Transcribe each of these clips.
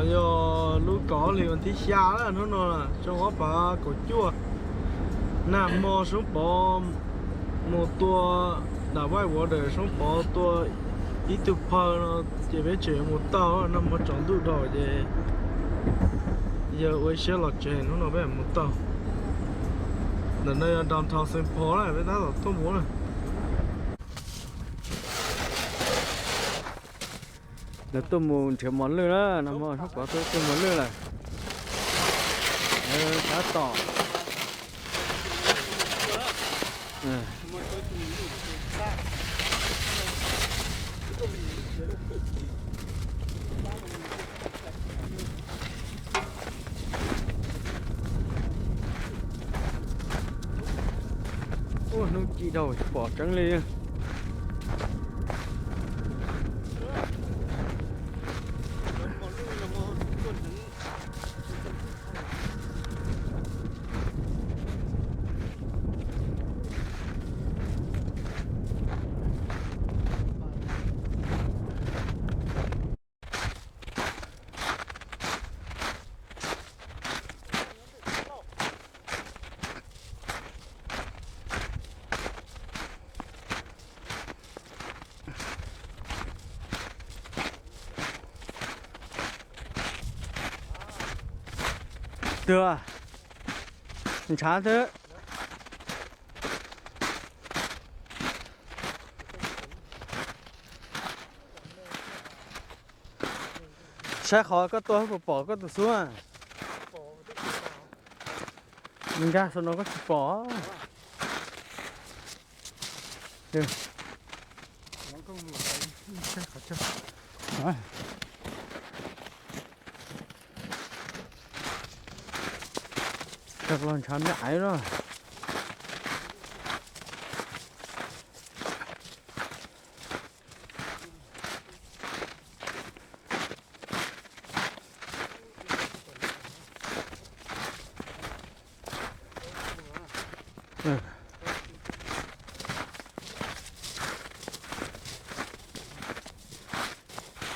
Yog lub kaum ob hlis vas thib xya na, hnub no tsoo ob phav kaum cuaj. Nag hmo Soob Pov mus tua, dam White Water Soob Pov tua ib tug phaw no, ces peb tseem yuav mus taug. Nag hmo tsaus ntuj dhau ces yawg ua ib siab los tsev, hnub no peb mus taug. Ntawm no yog downtown Saint Paul na, peb tab tom tuaj mus na. Lawv tuaj mus nrhiav mos lwj na, nag hmo Soob Pov tuaj tuaj mos lwj lawm. Tab tom Ua hnub ci dhau tsis pom tseeb li. Twg? Ntshav twg? Saib qhov koj tuaj puas pom koj tus xub. Nkag saum no koj tsis pom. Cov los ntshav me aiv no.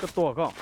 Koj tuaj koj.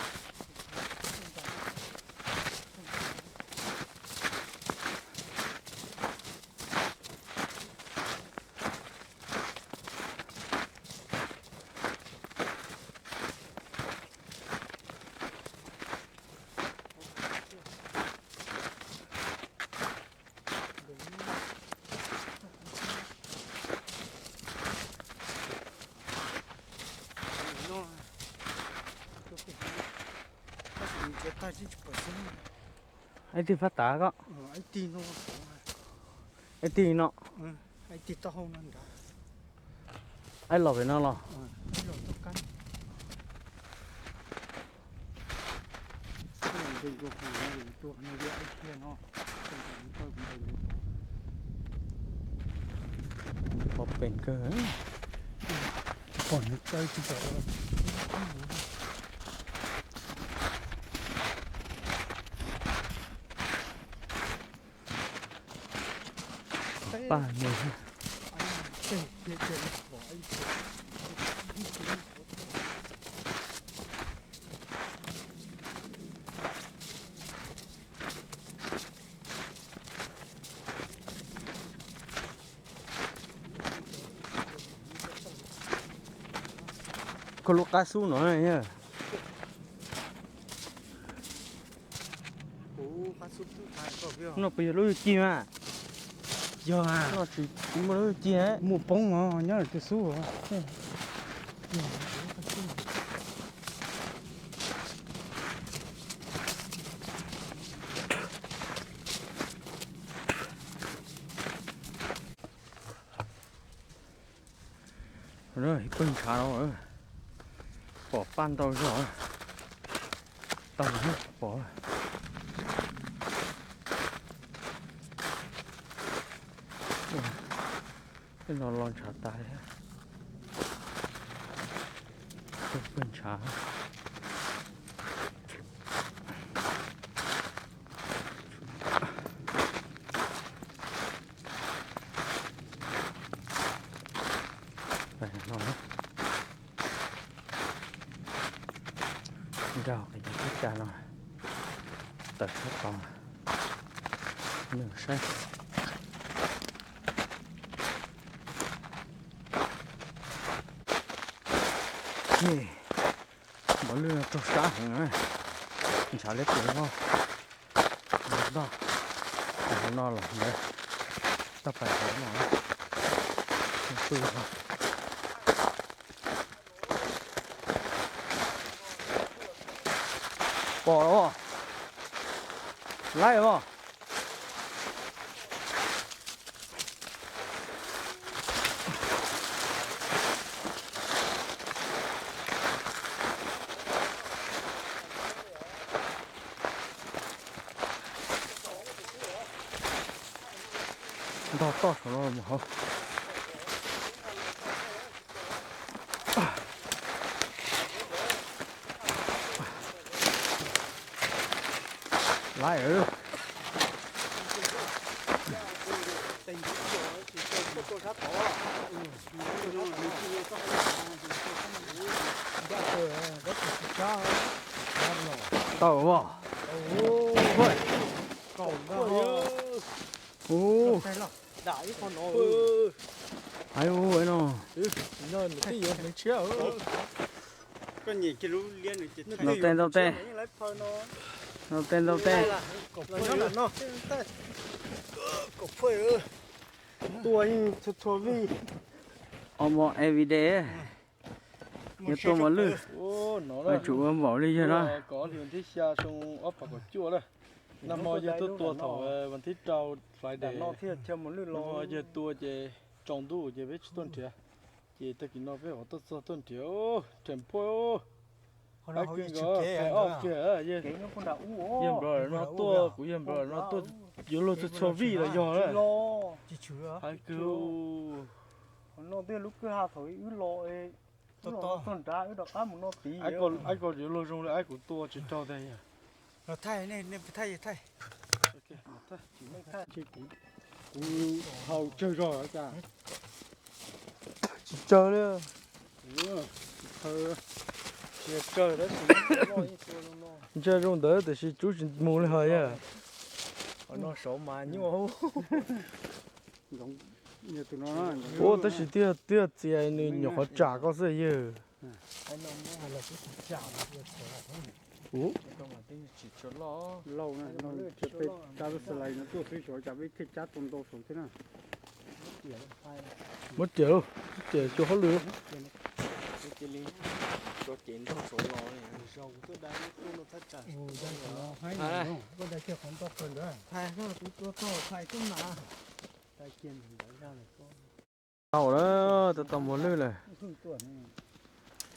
Ib tug fab tav koj. Ib tug no. Ib los pem no los? Pom pem kawg. Pom nws tawg tsis tau. Paj nws. Koj lub qab xub no yog? No puas yog lub yuj ci mas? Yog, no tsis muaj lub yuj ci. Muaj poob os, nyob lawm tus xub. Ib pawg ntshav no pom paj ntau zog. Tau pom. Tej no los ntshav tas li. Pawg ntshav. Nrau qhov cas no. Tawm sab tod, nws saib. Npam lwj no raug sab heev na, ntshav liab ploog no. Ntog, no los ntawd, toj pais hauv no. Pw, pom los, laib os. Ntog toj saum no mus hauv. Laib. Tau os. Ub, hais ub no. Ntau tes, ntau tes. Ntau tes, ntau tes. Tua txhua txhua vij. Almost every day. Yog tua mos lwj, tsum ua npaum li yog na. Kov li vas thib xya xyoo ob phav kaum cuaj na. Nag hmo yawg tuaj tua thaum vas thib rau, Friday. Nag hmo yawg tua ces tsaus ntuj ces peb tsis tuaj nrhiav. Ces tag kis no peb ho tuaj txog tuaj nrhiav, rhem phuaj. Qhov no hauv YouTube kiag, yawg npawg no tuaj, kuv yawg npawg no tuaj, yuav luag txhua txhua vij los yog lawm. Hais kiag. Qhov no twb yog lub kwj ha thaum wb los, txog nrad wb rov qab mus no tid. Aib ko yuav luag zoo li aib kuv tua tsis raug tiag yog. Los thaij, nej thaij, thaij. Kuv haus tsawg zog cas? Tsis tsawg li. Ntshe zoo ntawd tiam sis tsub tsis mus li ho yog. Ua tab sis twb yog txias nws nyuam qhuav tsam koj xwb yawg. Ub, peb cab lub xas lais no tuaj xwb xyov cas peb thiaj cab tau ntau saud thiab na. Muab riam lauj, riam xyuas hauj lwm. Tau lawm, tau tau mos lwj lawm.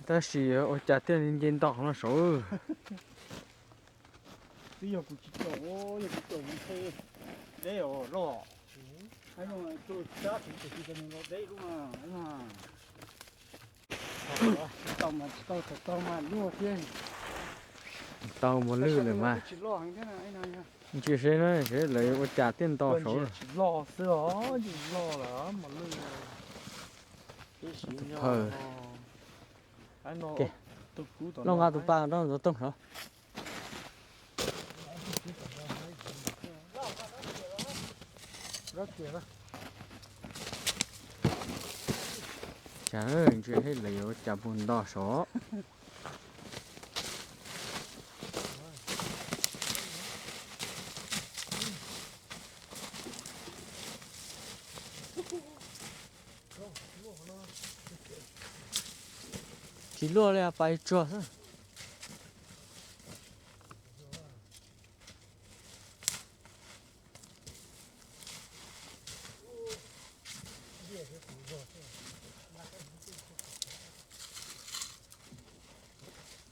Tab sis ua cas thiaj li nce nto qhov no saud. Twb yog kuv tsis caum, yog kuv caum kuv ntshe deb os loj. Tau mos lwj lawm mas. Ntsia seb na, seb lawv ua cas thiaj nto saud. Tsis loj xwb os, tsis loj lawm mos lwj. Phaws. Loj nqa tus pas rau ntxuav tooj saud. Cas ntsia seb lawv yuav ua cas puas nto saud. Tsis luaj li, pais tsuag xwb.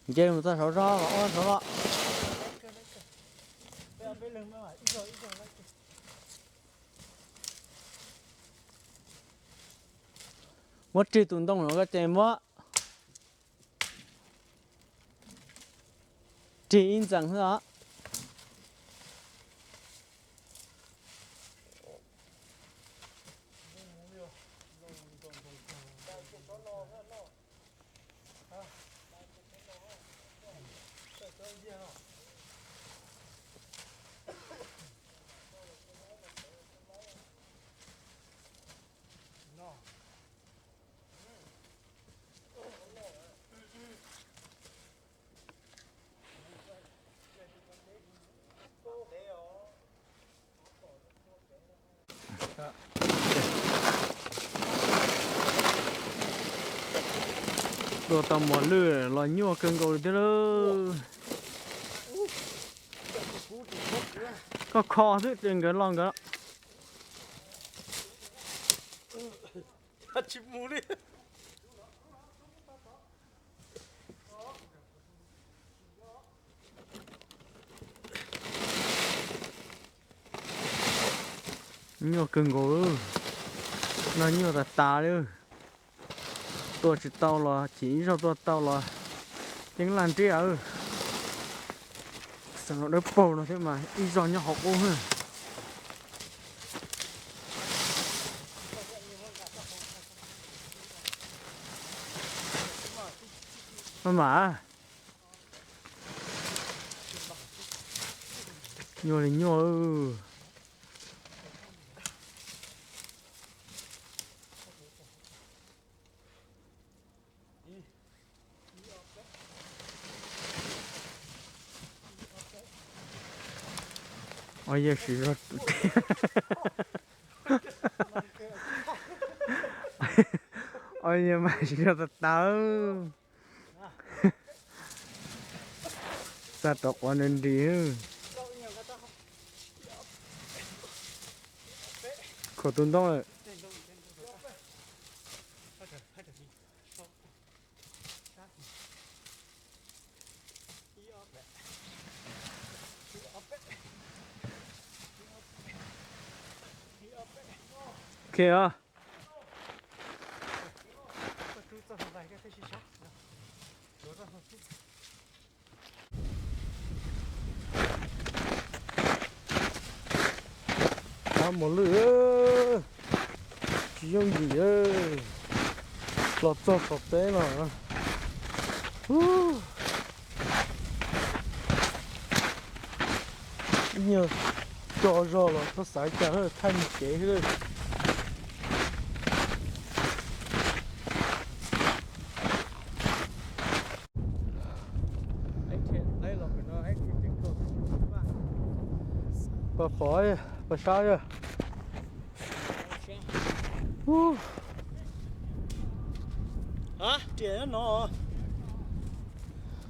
Nce mus txog saud zog los ua saud los. Muab rig tus ntoo no koj ces muab rig ib ntxees xwb os. Tua tau mos lwj los nyuaj kawg nkaus li thiab lauj. Koj kho xwb ces nkawd los nkawd. Nyuaj kawg nkaus, no nyuaj tas tas li. Tua tsis tau los chim, ib zaug tua tau los yeej laj nriab. Xam no dawb paug no thiab mas ib zaug nyob hauv qub. Maj mam, nyuaj li nyuaj. Ov, yawg siv zog, ov, yawg mas siv zog tas tas. Xa rov quav nws nris. Khuam tus ntoo lawm. Ok os. Ab, mos lwj tsis yooj yim los txog tom teb no. Ib nyuag co zog los txhob xav cas, thaij me kev xwb. Pab pom, pab sab yog. Riam nyob no,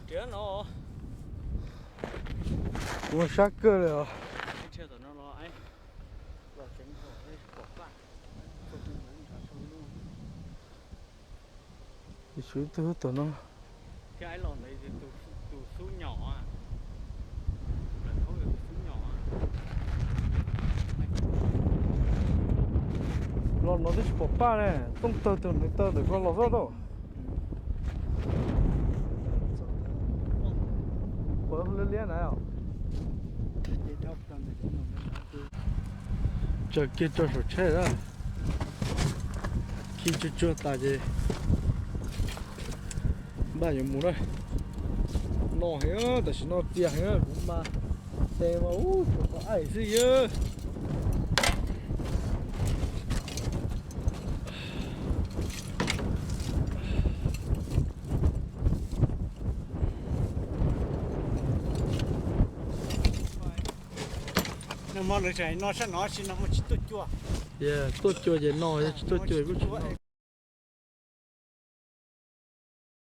riam no. Kuv sab kawg li os. Tus xub tom no. Los no twb tsis pom paj ne, tooj tawg tus hneev taw ntawm ko los xwb tau. Puas liab liab na. Tso kiag tso saum tsheb na. Khi tsuag tsuag tas ces npaj yuav mus na. No heev, tam sim no txias heev, kuv mas tes mas ub tsuas qhov aim xwb yawg. No sab no tsis no tsis tuaj cua. Tuaj cua ces no, tsis tuaj cua kuj tsis no.